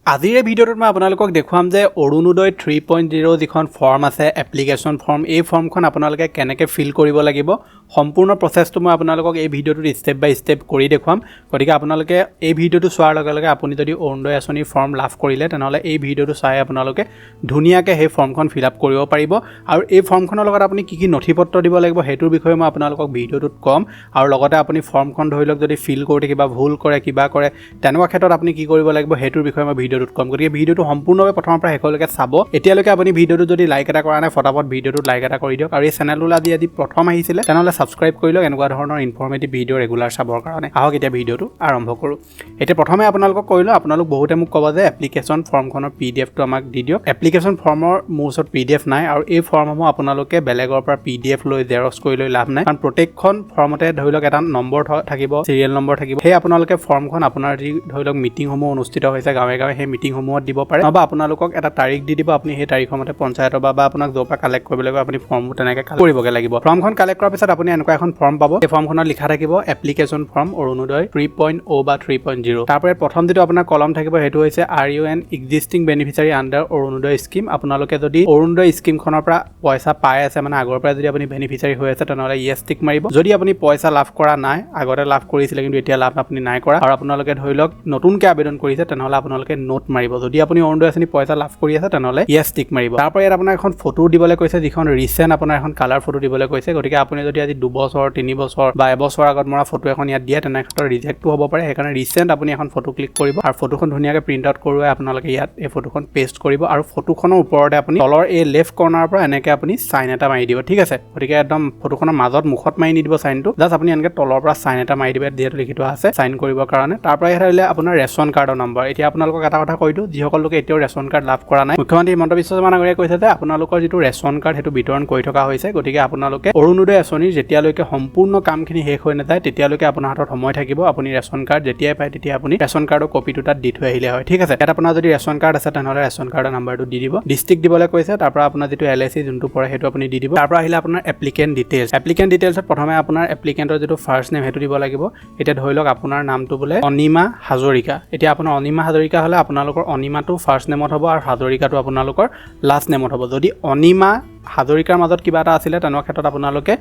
আজিৰ এই ভিডিঅ'টোত মই আপোনালোকক দেখুৱাম যে অৰুণোদয় 3.0 যিখন ফৰ্ম আছে, এপ্লিকেশ্যন ফৰ্ম, এই ফৰ্মখন আপোনালোকে কেনেকৈ ফিল কৰিব লাগিব, সম্পূৰ্ণ প্ৰচেছটো মই আপোনালোকক এই ভিডিঅ'টোত ষ্টেপ বাই ষ্টেপ কৰি দেখুৱাম। গতিকে আপোনালোকে এই ভিডিঅ'টো চোৱাৰ লগে লগে আপুনি যদি অৰুণোদয় আঁচনিৰ ফৰ্ম লাভ কৰিলে, তেনেহ'লে এই ভিডিঅ'টো চাই আপোনালোকে ধুনীয়াকৈ সেই ফৰ্মখন ফিল আপ কৰিব পাৰিব। আৰু এই ফৰ্মখনৰ লগত আপুনি কি কি নথি পত্ৰ দিব লাগিব, সেইটোৰ বিষয়ে মই আপোনালোকক ভিডিঅ'টোত ক'ম। আৰু লগতে আপুনি ফৰ্মখন ধৰি লওক যদি ফিল কৰোঁতে কিবা ভুল কৰে, কিবা কৰে, তেনেকুৱা ক্ষেত্ৰত আপুনি কি কৰিব লাগিব, সেইটোৰ বিষয়ে মই ভিডিঅ'টোত ক'ম। গতিকে ভিডিঅ'টো সম্পূৰ্ণভাৱে প্ৰথমৰ পৰা শেষলৈকে চাব। এতিয়ালৈকে আপুনি ভিডিঅ'টো যদি লাইক এটা কৰা নাই, ফটাফট ভিডিঅ'টোত লাইক এটা কৰি দিয়ক। আৰু এই চেনেলটোলৈ আজি আজি প্ৰথম আহিছিলে, তেনেহ'লে ছাবস্ক্ৰাইব কৰি লওক এনেকুৱা ধৰণৰ ইনফৰ্মেটিভ ভিডিঅ' ৰেগুলাৰ চাবৰ কাৰণে। আহক, এতিয়া ভিডিঅ'টো আৰম্ভ কৰোঁ। এতিয়া প্ৰথমে আপোনালোকক কৈ লওঁ, আপোনালোক বহুতে মোক ক'ব যে এপ্লিকেশ্যন ফৰ্মখনৰ পিডিএফটো আমাক দি দিয়ক। এপ্লিকেশ্যন ফৰ্মৰ মোৰ ওচৰত পিডিএফ নাই আৰু এই ফৰ্মসমূহ আপোনালোকে বেলেগৰ পৰা পিডিএফ লৈ জেৰক্স কৰি লৈ লাভ নাই, কাৰণ প্ৰত্যেকখন ফৰ্মতে ধৰি লওক এটা নম্বৰ থাকিব, চিৰিয়েল নম্বৰ থাকিব। সেই আপোনালোকে ফৰ্মখন আপোনাৰ যি ধৰি লওক মিটিংসমূহ অনুষ্ঠিত হৈছে গাঁৱে গাঁৱে, সেই মিটিংসমূহত দিব পাৰে, নহবা আপোনালোকক এটা তাৰিখ দি দিব, আপুনি সেই তাৰিখৰ মতে পঞ্চায়তৰ বা আপোনাক য'ৰ পৰা কালেক্ট কৰিব লাগিব, আপুনি ফৰ্মবোৰ তেনেকৈ কালেক্ট কৰিবগৈ লাগিব। ফৰ্মখন কালেক্ট কৰাৰ পিছত আপুনি এনেকুৱা এখন ফৰ্ম পাব। এই ফৰ্মখনত লিখা থাকিব এপ্লিকেশ্যন ফৰ্ম অৰুণোদয় 3.0 বা 3.0। তাৰপৰা প্ৰথম যিটো আপোনাৰ কলম থাকিব, সেইটো হৈছে "Are you an existing beneficiary under Orunodoi scheme?" আপোনালোকে যদি অৰুণোদয় স্কীমখনৰ পৰা পইচা পাই আছে, মানে আগৰ পৰাই যদি আপুনি বেনিফিচাৰী হৈ আছে, তেনেহ'লে য়েছ টিক মাৰিব। যদি আপুনি পইচা লাভ কৰা নাই, আগতে লাভ কৰিছিলে কিন্তু এতিয়া লাভ আপুনি নাই কৰা, আৰু আপোনালোকে ধৰি লওক নতুনকৈ আবেদন কৰিছে, তেনেহ'লে আপোনালোকে নোত মাৰিব। যদি আপুনি অৰুণোদয় আঁচনি পইচা লাভ কৰি আছে, তেনেহ'লে য়েছ টিক মাৰিব। তাৰপৰা ইয়াত আপোনাৰ এখন ফটো দিবলৈ কৈছে, যিখন ৰিচেণ্ট আপোনাৰ এখন কালাৰ ফটো দিবলৈ কৈছে। গতিকে আপুনি যদি আজি 2 বছৰ, 3 বছৰ বা এবছৰ আগত মৰা ফটো এখন ইয়াত দিয়ে, তেনে ক্ষেত্ৰত ৰিজেক্টো হ'ব পাৰে। সেইকাৰণে ৰিচেণ্ট আপুনি এখন ফটো ক্লিক কৰিব আৰু ফটোখন ধুনীয়াকৈ প্ৰিণ্ট আউট কৰোৱাই আপোনালোকে ইয়াত এই ফটোখন পেষ্ট কৰিব। আৰু ফটোখনৰ ওপৰতে আপুনি তলৰ এই লেফ্ট কৰ্ণাৰৰ পৰা এনেকৈ আপুনি চাইন এটা মাৰি দিব, ঠিক আছে? গতিকে একদম ফটোখনৰ মাজত মুখত মাৰি নিদিব চাইনটো, জাষ্ট আপুনি এনেকৈ তলৰ পৰা চাইন এটা মাৰি দিব, যিহেতু লিখি থোৱা আছে চাইন কৰিবৰ কাৰণে। তাৰ পৰা ইয়াত আহিলে আপোনাৰ ৰেচন কাৰ্ডৰ নম্বৰ। এতিয়া আপোনালোকক এটা কথা কৈ দিওঁ, যিসকল লোকে এতিয়াও ৰেচন কাৰ্ড লাভ কৰা নাই, মুখ্যমন্ত্ৰী হিমন্ত বিশ্ব শৰ্মা ডাঙৰীয়াই কৈছে যে আপোনালোকৰ যিটো ৰেচন কাৰ্ড, সেইটো বিতৰণ কৰি থকা হৈছে। গতিকে আপোনালোকে অৰুণোদয় আঁচনিৰ যেতিয়ালৈকে সম্পূৰ্ণ কামখিনি শেষ হৈ নাযায়, তেতিয়ালৈকে আপোনাৰ হাতত সময় থাকিব। আপুনি ৰেচন কাৰ্ড যেতিয়াই পায়, তেতিয়া আপুনি ৰেচন কাৰ্ডৰ কপিটো তাত দি থৈ আহিলে হয়, ঠিক আছে? ইয়াত আপোনাৰ যদি ৰেচন কাৰ্ড আছে, তেনেহ'লে ৰেচন কাৰ্ডৰ নাম্বাৰটো দি দিব। ডিষ্ট্ৰিক্ট দিবলৈ কৈছে। তাৰ পৰা আপোনাৰ যিটো এলএচি যোনটো পৰে, সেইটো আপুনি দি দিব। তাৰ পৰা আহিলে আপোনাৰ এপ্লিকেণ্ট ডিটেইলছ। এপ্লিকেণ্ট ডিটেইলছত প্ৰথমে আপোনাৰ এপ্লিকেণ্টৰ যিটো ফাৰ্ষ্ট নেম, সেইটো দিব লাগিব। এতিয়া ধৰি লওক আপোনাৰ নামটো বোলে অনিমা হাজৰিকা। এতিয়া আপোনাৰ অনিমা হাজৰিকা হ'লে আপোনালোকৰ অনিমাটো ফাৰ্ষ্ট নেমত হ'ব আৰু হাজৰিকাটো আপোনালোকৰ লাষ্ট নেমত হ'ব। যদি অনিমা হাজৰিকাৰ মাজত কিবা এটা আছিলে, তেনেকুৱা ক্ষেত্ৰত আপোনালোকে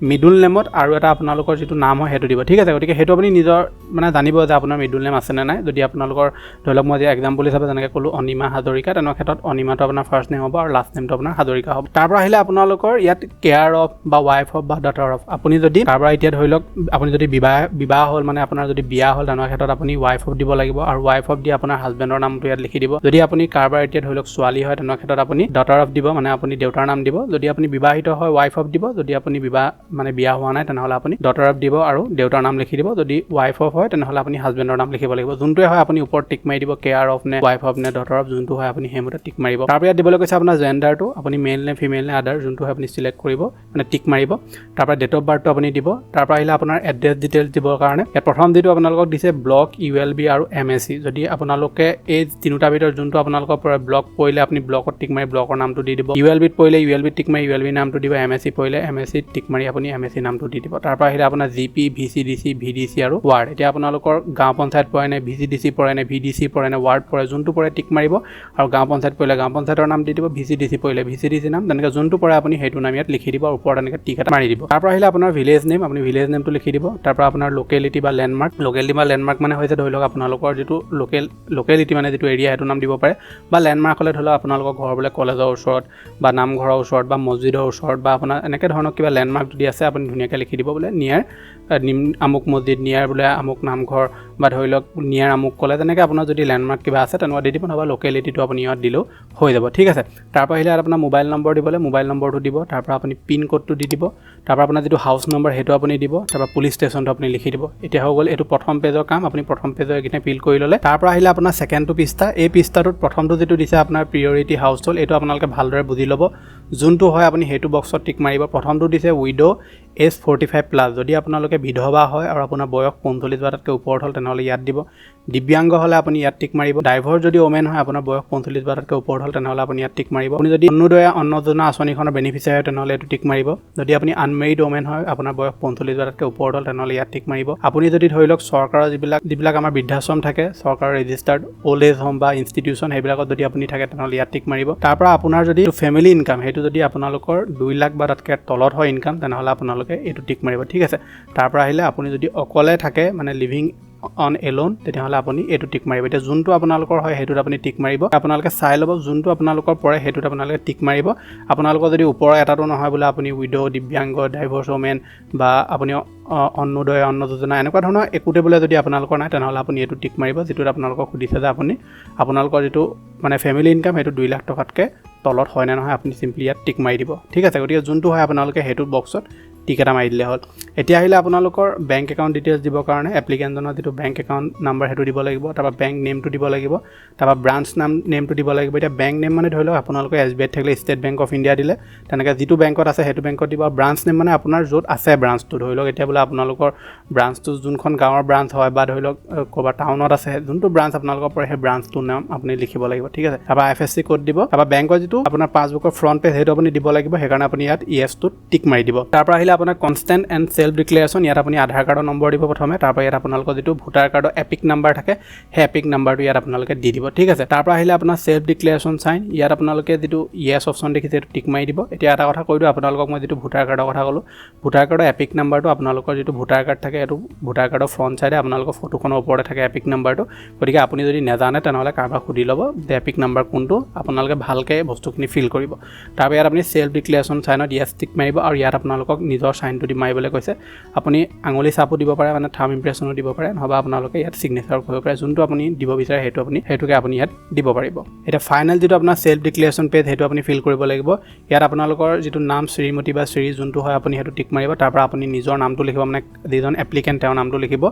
মিডল নেমত আৰু এটা আপোনালোকৰ যিটো নাম হয়, সেইটো দিব, ঠিক আছে? গতিকে সেইটো আপুনি নিজৰ মানে জানিব যে আপোনাৰ মিডল নেম আছেনে নাই। যদি আপোনালোকৰ ধৰি লওক মই যে এক্সাম্পল হিচাপে যেনেকৈ ক'লোঁ অনিমা হাজৰিকা, তেনেকুৱা ক্ষেত্ৰত অনিমাটো আপোনাৰ ফাৰ্ষ্ট নেম হ'ব আৰু লাষ্ট নেমটো আপোনাৰ হাজৰিকা হ'ব। তাৰ পৰা আহিলে আপোনালোকৰ ইয়াত কেয়াৰ অফ বা ৱাইফ অফ বা ডটাৰ অফ। আপুনি যদি তাৰ পৰা এতিয়া ধৰি লওক আপুনি যদি বিবাহ বিবাহ হ'ল, মানে আপোনাৰ যদি বিয়া হ'ল, তেনেকুৱা ক্ষেত্ৰত আপুনি ৱাইফ অফ দিব লাগিব আৰু ৱাইফ অফ দি আপোনাৰ হাজবেণ্ডৰ নামটো ইয়াত লিখি দিব। যদি আপুনি কাৰোবাৰ এতিয়া ধৰি লওক ছোৱালী হয়, তেনেকুৱা ক্ষেত্ৰত আপুনি ডটাৰ অফ দিব, মানে আপুনি দেউতাৰ নাম দিব। যদি আপুনি বিবাহিত হয়, ৱাইফ অফ দিব। যদি আপুনি বিবাহ মানে বিয়া হোৱা নাই, তেনেহ'লে আপুনি ডটাৰ অফ দিব আৰু দেউতাৰ নাম লিখি দিব। যদি ৱাইফ অফ হয়, তেনেহ'লে আপুনি হাজবেণ্ডৰ নাম লিখিব লাগিব। যোনটোৱে হয়, আপুনি ওপৰত টিক মাৰি দিব। কেয়াৰ অফ নে ৱাইফ অফ নে ডটাৰ অফ, যোনটো হয় আপুনি সেইমতে টিক মাৰিব। তাৰপৰা ইয়াত দিবলৈ কৈছে আপোনাৰ জেণ্ডাৰটো, আপুনি মেল নে ফিমেল নে আদাৰ, যোনটো হয় আপুনি চিলেক্ট কৰিব, মানে টিক মাৰিব। তাৰপৰা ডেট অফ বাৰ্থটো আপুনি দিব। তাৰপৰা আহিলে আপোনাৰ এড্ৰেছ ডিটেইলছ দিবৰ কাৰণে ইয়াত প্ৰথম যিটো আপোনালোকক দিছে ব্লক, ইউএলবি আৰু এমএচি। যদি আপোনালোকে এই তিনিটাৰ ভিতৰত যোনটো আপোনালোকৰ পৰে, ব্লক পৰিলে আপুনি ব্লকত টিক মাৰি ব্লকৰ নামটো দি দিব, ইউএলবিত পৰিলে ইউএলবিত টিক মাৰি ইউএলবি নামটো দিব, এমএচি পৰিলে এমএচিত টিক মাৰি আপুনি এমএচি নামটো দি দিব। তাৰপৰা আহিলে আপোনাৰ জিপি, ভিচিডিচি, ভিডিচি আৰু ৱাৰ্ড। এতিয়া আপোনালোকৰ গাঁও পঞ্চায়ত পৰে নে ভিচিডিচি পৰে নে ভিডিচি পৰে নে ৱাৰ্ড পৰে, যোনটো পৰে টিক মাৰিব। আৰু গাঁও পঞ্চায়ত পৰিলে গাঁও পঞ্চায়তৰ নাম দি দিব, ভিচিডিচি পৰিলে ভিচিডিচি নাম, তেনেকৈ যোনটো পৰে আপুনি সেইটো নাম ইয়াত লিখি দিব আৰু ওপৰত এনেকৈ টিক এটা মাৰি দিব। তাৰপৰা আহিলে আপোনাৰ ভিলেজ নেম, আপুনি ভিলেজ নেমটো লিখি দিব। তাৰপৰা আপোনাৰ লোকেলিটি বা লেণ্ডমাৰ্ক। লোকেলিটি বা লেণ্ডমাৰ্ক মানে হৈছে ধৰি লওক আপোনালোকৰ যিটো লোকেলিটি, মানে যিটো এৰিয়া, সেইটো নাম দিব পাৰে। বা লেণ্ডমাৰ্ক হ'লে ধৰি লওক আপোনালোকৰ ঘৰ বোলে কলেজৰ ওচৰত বা নামঘৰৰ ওচৰত বা মছজিদৰ ওচৰত বা আপোনাৰ এনেকৈ ধৰণৰ কিবা লেণ্ডমাৰ্ক যদি আছে, আপুনি ধুনীয়াকৈ লিখি দিব, বোলে নিয়াৰ নিম আমুক মছজিদ, নিয়াৰ বোলে আমুক নামঘৰ বা ধৰি লওক নিয়াৰ আমুক কলেজ, এনেকৈ আপোনাৰ যদি লেণ্ডমাৰ্ক কিবা আছে, তেনেকুৱা দি দিব। নহ'বা লোকেলিটিটো আপুনি ইয়াত দিলেও হৈ যাব, ঠিক আছে? তাৰপৰা আহিলে ইয়াত আপোনাৰ মোবাইল নম্বৰ দিবলৈ, মোবাইল নম্বৰটো দিব। তাৰপৰা আপুনি পিন ক'ডটো দি দিব। তাৰপৰা আপোনাৰ যিটো হাউচ নম্বৰ, সেইটো আপুনি দিব। তাৰপৰা পুলিচ ষ্টেচনটো আপুনি লিখি দিব। এতিয়া হৈ গ'ল এইটো প্ৰথম পেজৰ কাম। আপুনি প্ৰথম পেজৰ এইখিনি ফিল কৰি ল'লে। তাৰপৰা আহিলে আপোনাৰ ছেকেণ্ডটো পৃষ্ঠা। এই পৃষ্ঠাটোত প্ৰথমটো যিটো দিছে আপোনাৰ প্ৰিয়ৰিটি হাউচ হ'ল, এইটো আপোনালোকে ভালদৰে বুজি ল'ব। যোনটো হয় আপুনি সেইটো বক্সত টিক মাৰিব। প্ৰথমটো দিছে উইড' এজ 45 প্লাছ। যদি আপোনালোকে বিধৱা হয় আৰু আপোনাৰ বয়স 45 বা তাতকৈ ওপৰত হ'ল, তেনেহ'লে ইয়াত দিব। দিব্যাংগ হ'লে আপুনি ইয়াত টিক মাৰিব। ডাইভৰ্চ যদি ওমেন হয়, আপোনাৰ বয়স 45 বা তাতকৈ ওপৰত হ'ল, তেনেহ'লে আপুনি ইয়াত টিক মাৰিব। আপুনি যদি অৰুণোদয় অন্ন যোজনা আঁচনিখনৰ বেনিফিচিয়াৰী হয়, তেনেহ'লে এইটো টিক মাৰিব। যদি আপুনি আনমেৰিড ওমেন হয়, আপোনাৰ বয়স 45 বা তাতকৈ ওপৰত হ'ল, তেনেহ'লে ইয়াত টিক মাৰিব। আপুনি যদি ধৰি লওক চৰকাৰৰ যিবিলাক আমাৰ বৃদ্ধাশ্ৰম থাকে, চৰকাৰৰ ৰেজিষ্টাৰ্ড অল্ড এজ হোম বা ইনষ্টিটিউশ্যন, সেইবিলাকত যদি আপুনি থাকে, তেনেহ'লে ইয়াত টিক মাৰিব। তাৰপৰা আপোনাৰ যদি ফেমিলি ইনকাম, সেইটো যদি আপোনালোকৰ 2 লাখ বা তাতকৈ তলত হয় ইনকাম, তেনেহ'লে আপোনালোকে এইটো টিক মাৰিব, ঠিক আছে। তাৰপৰা আহিলে আপুনি যদি অকলে থাকে, মানে লিভিং অন এলোন, তেতিয়াহ'লে আপুনি এইটো টিক মাৰিব। এতিয়া যোনটো আপোনালোকৰ হয়, সেইটোত আপুনি টিক মাৰিব। আপোনালোকে চাই ল'ব, যোনটো আপোনালোকৰ পৰে সেইটোত আপোনালোকে টিক মাৰিব। আপোনালোকৰ যদি ওপৰৰ এটাটো নহয়, বোলে আপুনি উইড', দিব্যাংগ, ডাইভৰ্চ ওমেন বা আপুনি অৰুণোদয় অন্ন যোজনা এনেকুৱা ধৰণৰ একোতে বোলে যদি আপোনালোকৰ নাই, তেনেহ'লে আপুনি এইটো টিক মাৰিব, যিটোত আপোনালোকক সুধিছে যে আপুনি আপোনালোকৰ যিটো মানে ফেমিলি ইনকাম, সেইটো 2 লাখ টকাতকৈ তলত হয় নে নহয়, আপুনি চিম্পলি ইয়াত টিক মাৰি দিব, ঠিক আছে। গতিকে যোনটো হয় আপোনালোকে সেইটো বক্সত টিক এটা মাৰি দিলে হ'ল। এতিয়া আহিলে আপোনালোকৰ বেংক একাউণ্ট ডিটেইলছ দিবৰ কাৰণে এপ্লিকেণ্টজনৰ যিটো বেংক একাউণ্ট নাম্বাৰ, সেইটো দিব লাগিব। তাৰপৰা বেংক নেমটো দিব লাগিব, তাৰপৰা ব্ৰাঞ্চ নেমটো দিব লাগিব। এতিয়া বেংক নেম মানে ধৰি লওক আপোনালোকে এছবিআইত থাকিলে ষ্টেট বেংক অফ ইণ্ডিয়া দিলে, তেনেকৈ যিটো বেংকত আছে সেইটো বেংকত দিব। ব্ৰাঞ্চ নেম মানে আপোনাৰ য'ত আছে ব্ৰাঞ্চটো। ধৰি লওক এতিয়া বোলে আপোনালোকৰ ব্ৰাঞ্চটো যোনখন গাঁৱৰ ব্ৰাঞ্চ হয় বা ধৰি লওক ক'ৰবাত টাউনত আছে, যোনটো ব্ৰাঞ্চ আপোনালোকৰ পৰে, সেই ব্ৰাঞ্চটোৰ নাম আপুনি লিখিব লাগিব, ঠিক আছে। তাৰপৰা আইএফএছচি ক'ড দিব। তাৰপৰা বেংকৰ যিটো আপোনাৰ পাছবুকৰ ফ্ৰণ্ট পেজ, সেইটো আপুনি দিব লাগিব। সেইকাৰণে আপুনি ইয়াত ইয়েছটোত টিক মাৰি দিব। তাৰপৰা আহিলে আপোনাৰ কনচেণ্ট এণ্ড চেল্ফ ডিক্লেৰেশ্যন। ইয়াত আপুনি আধাৰ কাৰ্ডৰ নম্বৰ দিব প্ৰথমে। তাৰপৰা ইয়াত আপোনালোকৰ যিটো ভোটাৰ কাৰ্ডৰ এপিক নাম্বাৰ থাকে, সেই এপিক নাম্বাৰটো ইয়াত আপোনালোকে দি দিব, ঠিক আছে। তাৰপৰা আহিলে আপোনাৰ চেল্ফ ডিক্লেৰেশ্যন চাইন। ইয়াত আপোনালোকে যিটো য়েছ অপশ্যন দেখিছে, সেইটো টিক মাৰি দিব। এতিয়া এটা কথা কৈ দিওঁ আপোনালোকক, মই যিটো ভোটাৰ কাৰ্ডৰ কথা ক'লোঁ, ভোটাৰ কাৰ্ডৰ এপিক নাম্বাৰটো আপোনালোকৰ যিটো ভোটাৰ কাৰ্ড থাকে, সেইটো ভোটাৰ কাৰ্ডৰ ফ্ৰণ্ট চাইডে আপোনালোকৰ ফটোখনৰ ওপৰতে থাকে এপিক নাম্বাৰটো। গতিকে আপুনি যদি নেজানে, তেনেহ'লে কাৰোবাক সুধি ল'ব যে এপিক নাম্বাৰ কোনটো। আপোনালোকে ভালকৈ বস্তুখিনি ফিল কৰিব। তাৰপৰা ইয়াত আপুনি চেল্ফ ডিক্লেৰেশ্যন চাইনত য়েছ টিক মাৰিব আৰু ইয়াত আপোনালোকক নিজৰ চাইনটো দি মাৰিবলৈ কৈছে। আপুনি আঙুলি চাপো দিব পাৰে, মানে থাম ইম্প্ৰেশ্যনো দিব পাৰে, নহ'বা আপোনালোকে ইয়াত ছিগনেচাৰ কৰিব পাৰে। যোনটো আপুনি দিব বিচাৰে, সেইটো আপুনি সেইটোকে আপুনি ইয়াত দিব পাৰিব। এতিয়া ফাইনেল যিটো আপোনাৰ চেল্ফ ডিক্লেৰেশ্যন পেজ, সেইটো আপুনি ফিল কৰিব লাগিব। ইয়াত আপোনালোকৰ যিটো নাম, শ্ৰীমতী বা শ্ৰী যোনটো হয়, আপুনি সেইটো টিক মাৰিব। তাৰপৰা আপুনি নিজৰ নামটো লিখিব, মানে যিজন এপ্লিকেণ্ট তেওঁৰ নামটো লিখিব।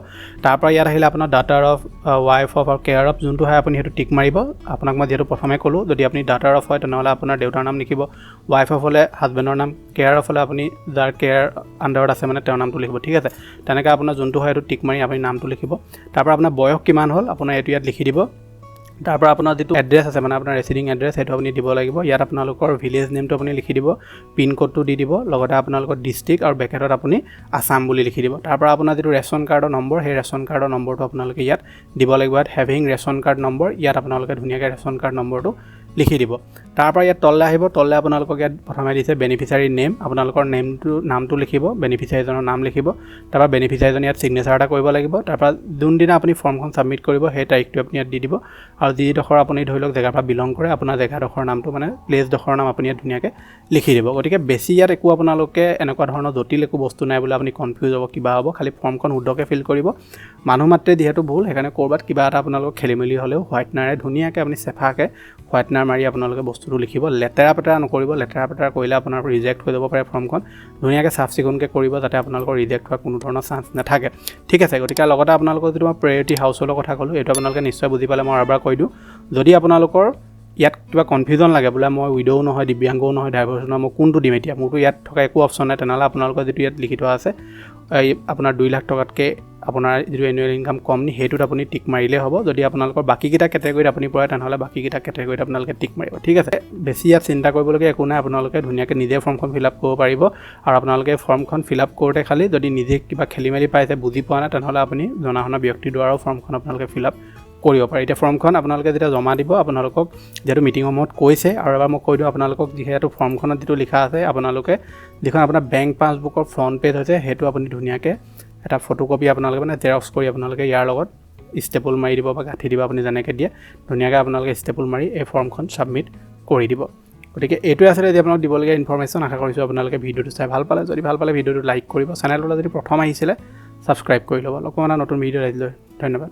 তাৰপৰা ইয়াত আহিলে আপোনাৰ ডাটাৰ অফ, ৱাইফ অফ আৰু কেয়াৰ অফ, যোনটো হয় আপুনি সেইটো টিক মাৰিব। আপোনাক মই যিহেতু প্ৰথমে ক'লোঁ, যদি আপুনি ডাটাৰ অফ হয়, তেনেহ'লে আপোনাৰ দেউতাৰ নাম লিখিব, ৱাইফ অফ হ'লে হাজবেণ্ডৰ নাম, কেয়াৰ অফ হ'লে আপুনি যাৰ কেয়াৰ আণ্ডাৰত আছে, মানে তেওঁৰ নামটো লিখিব, ঠিক আছে। তেনেকৈ আপোনাৰ যোনটো হয় সেইটো টিক মাৰি আপুনি নামটো লিখিব। তাৰপৰা আপোনাৰ বয়স কিমান হ'ল, আপোনাৰ এইটো ইয়াত লিখি দিব। তাৰপৰা আপোনাৰ যিটো এড্ৰেছ আছে, মানে আপোনাৰ ৰেচিডিং এড্ৰেছ, সেইটো আপুনি দিব লাগিব। ইয়াত আপোনালোকৰ ভিলেজ নেমটো আপুনি লিখি দিব, পিন ক'ডটো দি দিব, লগতে আপোনালোকৰ ডিষ্ট্ৰিক্ট আৰু ব্ৰেকেটত আপুনি আছাম বুলি লিখি দিব। তাৰপৰা আপোনাৰ যিটো ৰেচন কাৰ্ডৰ নম্বৰ, সেই ৰেচন কাৰ্ডৰ নম্বৰটো আপোনালোকে ইয়াত দিব লাগিব। ইয়াত হেভিং ৰেচন কাৰ্ড নম্বৰ, ইয়াত আপোনালোকে ধুনীয়াকৈ ৰেচন কাৰ্ড নম্বৰটো লিখি দিব। তাৰপৰা ইয়াত তললৈ আহিব। তললৈ আপোনালোকক ইয়াত প্ৰথমে দিছে বেনিফিচাৰী নেম। আপোনালোকৰ নামটো লিখিব, বেনিফিচাৰীজনৰ নাম লিখিব। তাৰপৰা বেনিফিচাৰীজনে ইয়াত ছিগনেচাৰ এটা কৰিব লাগিব। তাৰপৰা যোনদিনা আপুনি ফৰ্মখন ছাবমিট কৰিব, সেই তাৰিখটো আপুনি ইয়াত দি দিব। আৰু যিডোখৰ আপুনি ধৰি লওক জেগাৰ পৰা বিলং কৰে, আপোনাৰ জেগাডোখৰৰ নামটো, মানে প্লেচডোখৰৰ নাম আপুনি ইয়াত ধুনীয়াকৈ লিখি দিব। গতিকে বেছি ইয়াত একো আপোনালোকে এনেকুৱা ধৰণৰ জটিল একো বস্তু নাই বোলে আপুনি কনফিউজ হ'ব, কিবা হ'ব। খালি ফৰ্মখন শুদ্ধকৈ ফিল কৰিব। মানুহ মাত্ৰে যিহেতু ভুল, সেইকাৰণে ক'ৰবাত কিবা এটা আপোনালোকৰ খেলি মেলি হ'লেও হোৱাইটনাৰে ধুনীয়াকৈ আপুনি চেফাকৈ হোৱাইটনাৰ মাৰি আপোনালোকে বস্তুটো লিখিব। লেতেৰা পেতেৰা নকৰিব। লেতেৰা পেতেৰা কৰিলে আপোনাৰ ৰিজেক্ট হৈ যাব পাৰে ফৰ্মখন। ধুনীয়াকৈ চাফ চিকুণকৈ কৰিব, যাতে আপোনালোকৰ ৰিজেক্ট হোৱাৰ কোনো ধৰণৰ চান্স নাথাকে, ঠিক আছে। গতিকে লগতে আপোনালোকৰ যিটো মই প্ৰায়ৰিটি হাউচ হোল্ডৰ কথা ক'লোঁ, এইটো আপোনালোকে নিশ্চয় বুজি পালে। মই এবাৰ কৈ দিওঁ, যদি আপোনালোকৰ ইয়াত কিবা কনফিউজন লাগে, বোলে মই উইড'ও নহয়, দিব্যাংগও নহয়, ডাইভৰ্চ নহয়, মই কোনটো দিম এতিয়া, মোৰতো ইয়াত থকা একো অপশ্যন নাই, তেনেহ'লে আপোনালোকৰ যিটো ইয়াত লিখি থোৱা আছে, এই আপোনাৰ 2 লাখ টকাতকৈ আপোনাৰ যিটো এনুৱেল ইনকাম কম নি, সেইটোত আপুনি টিক মাৰিলেই হ'ব। যদি আপোনালোকৰ বাকীকেইটা কেটেগৰীত আপুনি পৰে, তেনেহ'লে বাকীকেইটা কেটেগৰীত আপোনালোকে টিক মাৰিব, ঠিক আছে। বেছি ইয়াত চিন্তা কৰিবলগীয়া একো নাই। আপোনালোকে ধুনীয়াকৈ নিজে ফৰ্মখন ফিল আপ কৰিব পাৰিব। আৰু আপোনালোকে ফৰ্মখন ফিল আপ কৰোঁতে খালি যদি নিজে কিবা খেলি মেলি পাইছে, বুজি পোৱা নাই, তেনেহ'লে আপুনি জনা শুনা ব্যক্তিৰ দ্বাৰাও ফৰ্মখন আপোনালোকে ফিল আপ কৰিব পাৰে। এতিয়া ফৰ্মখন আপোনালোকে যেতিয়া জমা দিব, আপোনালোকক যিহেতু মিটিংসমূহত কৈছে, আৰু এবাৰ মই কৈ দিওঁ আপোনালোকক, যিহেতু ফৰ্মখনত যিটো লিখা আছে, আপোনালোকে যিখন আপোনাৰ বেংক পাছবুকৰ ফ্ৰণ্ট পেজ হৈছে, সেইটো আপুনি ধুনীয়াকৈ এটা ফটোকপি আপোনালোকে, মানে জেৰক্স কৰি আপোনালোকে ইয়াৰ লগত ষ্টেপল মাৰি দিব বা গাঁঠি দিব, আপুনি যেনেকৈ দিয়ে, ধুনীয়াকৈ আপোনালোকে ষ্টেপল মাৰি এই ফৰ্মখন ছাবমিট কৰি দিব। গতিকে এইটোৱে আছিলে আজি আপোনাক দিবলগীয়া ইনফৰ্মেশ্যন। আশা কৰিছোঁ আপোনালোকে ভিডিঅ'টো চাই ভাল পালে। যদি ভাল পালে, ভিডিঅ'টো লাইক কৰিব। চেনেলটোলৈ যদি প্ৰথম আহিছিলে, ছাবস্ক্ৰাইব কৰি ল'ব। লগ পাম এটা নতুন ভিডিঅ' আজিলৈ। ধন্যবাদ।